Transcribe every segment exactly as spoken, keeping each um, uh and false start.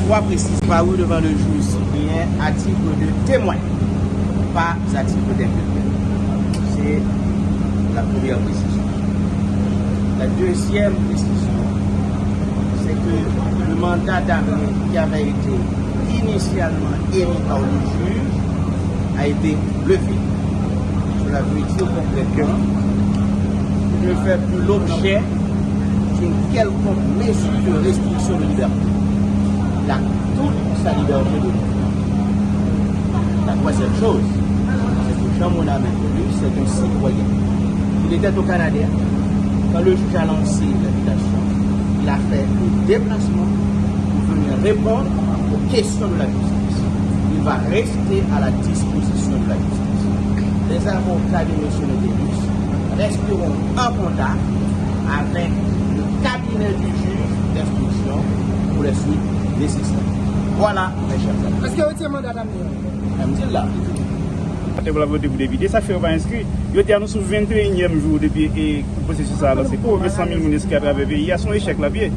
Trois précisions. Paru devant le juge Cyprien à titre de témoin, pas à titre d'inculpé. C'est la première précision. La deuxième précision, c'est que le mandat d'arrêt qui avait été initialement émis par le juge a été levé. Cela veut dire concrètement qu'il ne fait plus l'objet d'une quelconque mesure de restriction de liberté. Il a toute sa liberté de mouvement. La troisième chose, c'est que Jean Mona Mercurius, c'est un citoyen. Il était au Canada. Quand le juge a lancé l'invitation, il a fait un déplacement pour venir répondre aux questions de la justice. Il va rester à la disposition de la justice. Les avocats de M. Mercurius resteront en contact avec le cabinet du juge d'instruction pour les suites nécessaires. Voilà, mes chers amis. Èske yo retire manda dam li an? M di l la. Atè pou la vote pou depite, sa k fè yo pa enskri. Yo di a nou sou venteyinyèm jou depi e pwosesis sa a lanse. Pou ven san mil moun enskri atravè peyi a, se yon echèk l ap ye.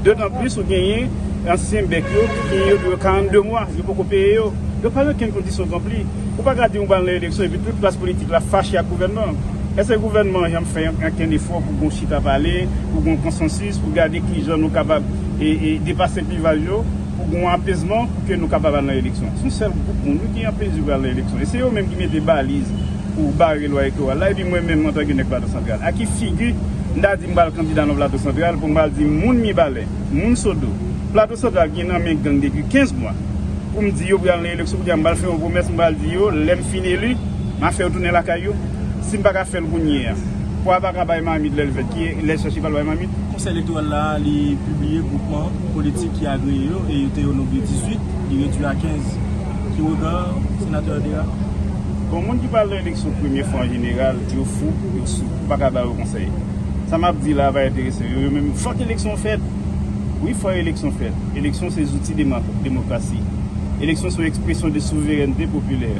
Dotan plis ou genyen ansyen bèk yo ki genyen yo dwe karannde mwa, yo poko peye yo. Yo pa gen okenn kondisyon ranpli. Ou pa ka di m ou pral nan eleksyon epi tout klas politik la fache ak gouvènman an. Èske gouvènman an janm fè ankenn efò pou gon chita pale, pou gon konsansis, pou gade kijan nou kapab e, e depase klivaj yo, pou gon apezman, pou ke nou kapab al nan eleksyon? Se yon sèl gwoup moun wi ki anpeche pou al nan eleksyon. E se yo menm ki mete baliz pou bare lwa elektoral la, epi mwen menm antanke nèg Plato Santral, a ki figi m ta di m pral kandida nan Plato Santral pou m pral di moun Mibalè, moun Sodo, Plato Santral ki nan men gang depi kenz mwa, pou m di yo pral nan eleksyon, kounye a m pral fè yon pwomès, m pral di yo, lè m fin eli, m a fè yo tounen lakay yo. Si m pa ka fè l kounye a, pwa pa ka bay mamit lè l vèt, ki lè l chèche pral bay mamit? Konsèy elektoral la, li pibliye gwoupman politik ki agreye yo e yo te yo nonm de dizuit, li redui a kenz. Ki rega senatè Dera? Bon, moun ki pral nan eleksyon premye fwa an jeneral, yo fou, yo sou. Ou pa ka ba yo konsèy. Sa m ap di la pa enterese yo. Yo menm, fòk eleksyon fèt. Wi, fòk eleksyon fèt. Eleksyon se zouti dema-, demokrasi. Eleksyon se yon ekspresyon de souverènte popilè.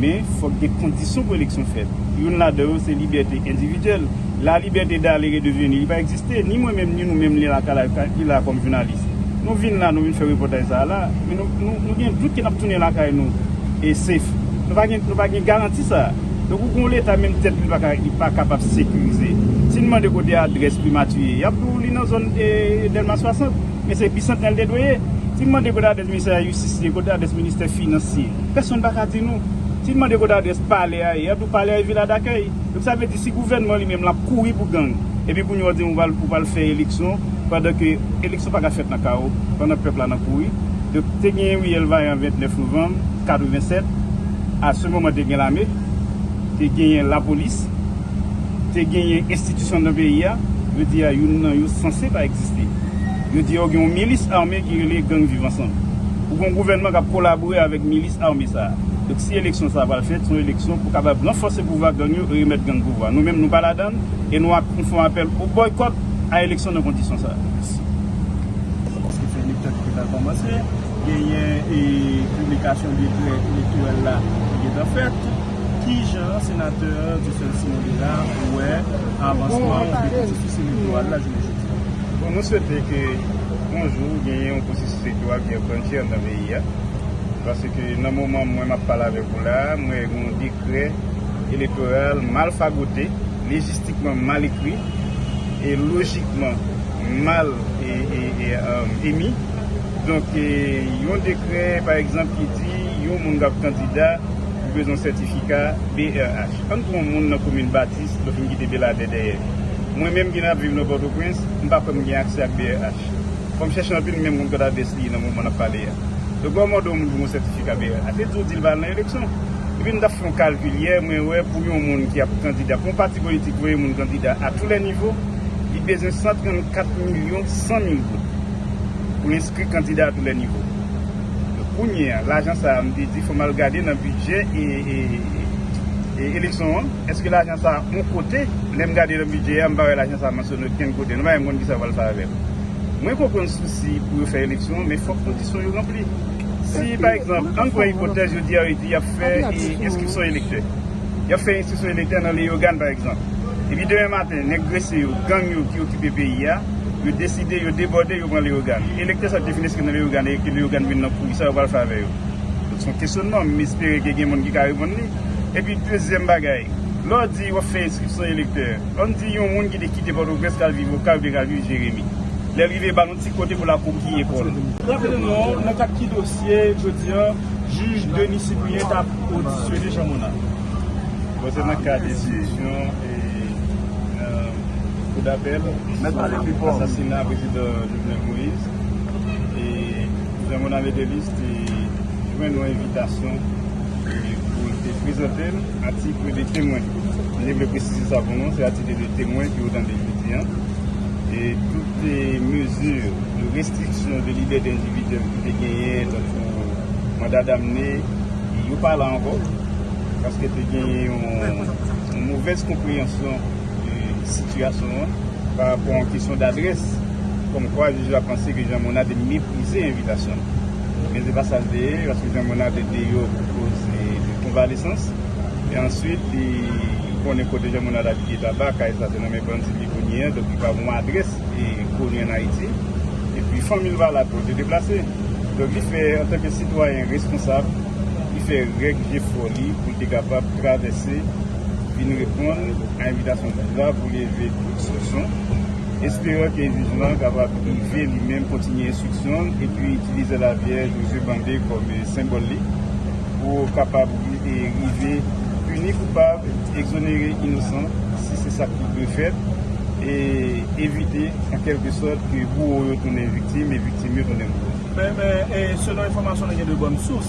Men, fòk gen kondisyon pou eleksyon fèt. Youn ladan yo se libète endividyèl. La liberté d'aller et de venir, li pa egziste. Ni mwen menm, ni nou menm, li la, ka la, ka, ki la kòm jounalis. Nou vin la, nou vin fè repòtaj sa a la, men nou, nou, nou gen dout ke n ap tounen lakay nou e safe. Nou pa gen, nou pa gen garanti sa a. Donk, ou gen yon Leta, menm tèt li pa ka, li pa kapab sekirize. Si n mande kote adrès primati ye, y ap di w li nan zòn, e, Dèlma swasant, men se Bisantnèl te dwe ye. Si n mande kote adrès ministè jistis ye, kote adrès ministè finans ye, pèsonn pa ka di nou. Si n mande kote adrès palè a ye, y ap di w palè a ye Vila Dakèy. Donk, sa vle di, si gouvènman li menm l ap kouri pou gang, epi kounye a w di m ou pral, ou pral fè eleksyon, pandan ke eleksyon pa ka fèt nan kawo, pandan pèp la nan kouri. Donk, te genyen riyèl Vayan ventnèf novanm katrevennsèt, a se moman te gen lame, te genyen lapolis, te genyen enstitisyon nan peyi a, yo di a youn nan yo sanse pa egziste. Yo di a yo gen yon milis ame ki rele Gang Viv Ansanm. Ou gen yon gouvènman k ap kolabore avèk milis ame sa a. Donk, si eleksyon sa a pral fèt, se yon eleksyon pou kapab ranfòse pouvwa gang yo e remèt gang pouvwa. Nou menm, nou pa ladan l e nou ap, nou fè yon apèl o bòykòt a eleksyon nan kondisyon sa a. Paske se eleksyon ki pral kòmanse, genyen e piblikasyon dekrè elektorèl la ki gentan fèt. Kijan senatè Dieuseul Simon Dera wè avansman de pwosesis elektoral la jounen jodi a? Bon, nou swete ke yon jou genyen yon pwosesis elektoral ki ap pran chè anndan peyi a. Paske nan moman mwen m ap pale avèk ou la a, mwen gen yon dekrè elektoral mal fagote, lejistikman mal ekri, e lojikman mal e, e, e, um, emi. Donk, e, yon dekrè, pa egzanp, ki di yon moun k ap kandida, ou bezwen sètifika B R H. Ann pran yon moun nan komin Batis, nou fin kite Beladè dèyè. Mwen menm ki ap viv nan Pòtoprens, m pa kwè m gen aksè ak B R H. Fò m chèche anpil, m menm konn kot adrès li ye nan moman n ap pale a. Donk, lè w mande yon moun pou yon sètifika B R H, li di w di l pa al nan eleksyon. Epi m t ap fè yon kalkil yè, mwen wè pou yon moun ki ap kandida, pou yon pati politik voye moun kandida à tous les niveaux, li bezwen san trannkat milyon san mil goud pou l enskri kandida à tous les niveaux. Donk, kounye a, lajan sa a, m te di, fò m al gade nan bidjè e, e, e, e eleksyon an. Èske lajan sa a yon kote? Lè m gade nan bidjè a, m pa wè lajan sa a mansyone okenn kote. Nou pa menm konn kisa yo pral fè avè l. Mwen konprann sousi pou yo fè eleksyon, men fòk kondisyon yo ranpli. Si, pa egzanp, ann pran ipotèz, yo di a, yo di y ap fè, e, enskripsyon elektè. Y ap fè enskripsyon elektè nan Leyogàn, pa egzanp. Epi demen maten, nèg Gresye yo, gang yo ki okipe peyi a, Yo deside, yo debòde, yo pran Leyogàn. Elektè sa yo te fin enskri nan Leyogàn e ke Leyogàn vin nan kouri, sa yo pral fè avè yo? Donk, se yon kesyonman, m espere ke gen moun ki ka reponn li. Epi, dezyèm bagay, lè w di w ap fè enskripsyon elektè, ann di yon moun ki te kite Pòtoprens k al viv Okap oubyen k al viv Jeremi, lè l rive, ba l yon ti kote pou l al kokiye kò l. Raple nou, nan kad ki dosye, jodi a, jij Denis Cyprien t ap odisyone Jean Monard? Bon, se nan kad enskripsyon e, e, kou dapèl, asasina prezidan Jovenel Moïse. E Jean Monard Métalis te jwenn yon envitasyon, e, pou l te prezante l a tit de temwen. M te vle presize sa pou nou, se a tit de temwen ke w tande jodi a. E tout, e, mezi de restriksyon de libète endividyèl ki te genyen, tankou manda damne, yo pa la ankò, paske te genyen yon, yon movèz konpreyansyon de sitiyasyon an pa rapò a yon kesyon dadrès, kòmkwa jij la panse ke Jean Monard te meprize envitasyon l. Men se pa sa l te ye, paske Jean Monard te deyò pou koz de konvalesans. E answit, li konnen kote Jean Monard abite Taba, kay sa se nan men bandi li kounye a, donk li pa gen yon adrès e koni ann Ayiti. Epi fanmi l pa la pou l te deplase. Donk li fè, antanke sitwayen responsab, li fè règ jefò li pou l te kapab travèse, vin reponn a envitasyon jij la pou li elve tout sanksyon, esperan ke jij lan kapab rive li menm kontinye enstriksyon l epi itilize lavi a José Bande kòm, e, senbòl li pou kapab, e, rive pini koupab, egzonere inosan, si se sa ki dwe fèt, e evite, an kèlke sòt, ke bouwo yo tounen viktim e viktim yo tounen bouwo. Men, men, e, selon enfòmasyon nou gen de bòn sous,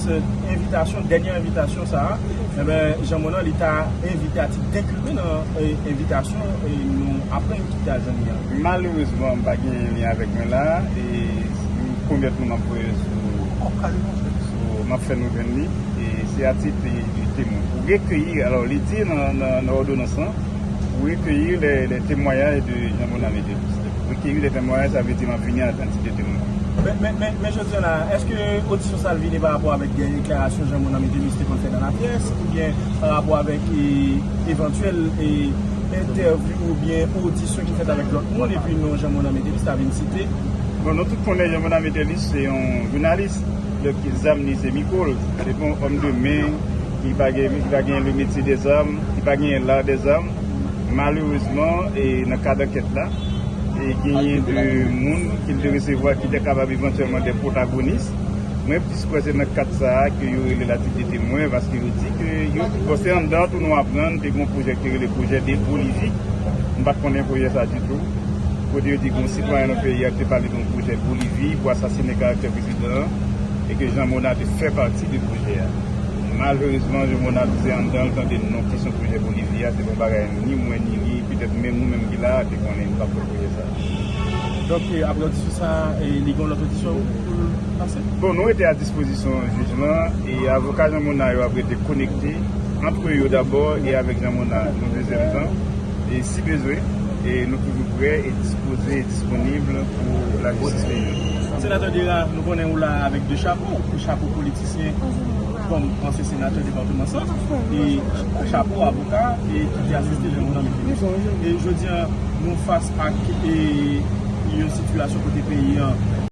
envitasyon, dènye envitasyon sa a, enben, Jean Monard, li ta envite a tit denkilpe nan, e, envitasyon, e, nou aprann ki ta jwenn li an. Malerezman, m pa gen li avèk mwen la, e m pwomèt nou m ap voye sou, sou, m ap fè nou jwenn li, e se a tit, e, de temwen. Pou rekeyi, alò, li di nan, nan, nan òdonans lan, pour recueillir les, les témoignages de Jean Monard Métalis. Recueillir les témoignages, sa vle di m ap vini an tant que témoin. Men, men, men, men jodi a la, èske odisyon sa a vini pa rapò avèk dènye deklarasyon Jean Monard Métalis te konn fè nan lapyès, oubyen pa rapò avèk, e, evantyèl, e, entèvyou oubyen odisyon ki fèt avèk lòt moun, epi non Jean Monard Métalis ta vin site? Bon, nou tout konnen Jean Monard Métalis se yon jounalis. Donk, zam li se mikwo l. Se pa yon òm de men, li pa gen, li pa gen le métier des armes, li pa gen l'art des armes. Malerezman, e nan kad ankèt la, e genyen de moun ki l te resevwa ki te kapab evantyèlman de pwotagonis. Mwen plis kwè se nan kad sa a ke yo rele l a tit de temwen, paske yo di ke yo, bon, se anndan tou nou aprann, te gen yon pwojè ki te rele pwojè de Bolivi. M pa t konnen pwojè sa ditou. Kote yo di gen yon sitwayen nan peyi a ki te pale de yon pwojè Bolivi pou asasinen karaktè prezidan an, e ke Jean Monard te fè pati de pwojè a. Malerezman, Jean Monard se anndan l tande non kesyon pwojè Bolivi a, se pa yon bagay ni mwen ni li, petèt menm nou menm ki la a te konnen nou t ap fè pwojè sa a. Donk, e, apre odisyon sa a, e, li gen yon lòt odisyon pou l pase? Bon, nou rete a dispozisyon jij lan, e avoka Jean Monard yo ap rete konekte ant yo dabò e avèk Jean Monard yon dezyèm tan. E si bezwen, e nou toujou prè e dispoze e disponib pou lajistis peyi nou. Senatè Dera, nou konnen ou la avèk de chapo, ou chapo politisyen kòm ansyen senatè depatman Sant, e chapo avoka e ki te asiste Jean Monard Métalis. E jodi a, nou fas ak, e, yon sitiyasyon kote peyi an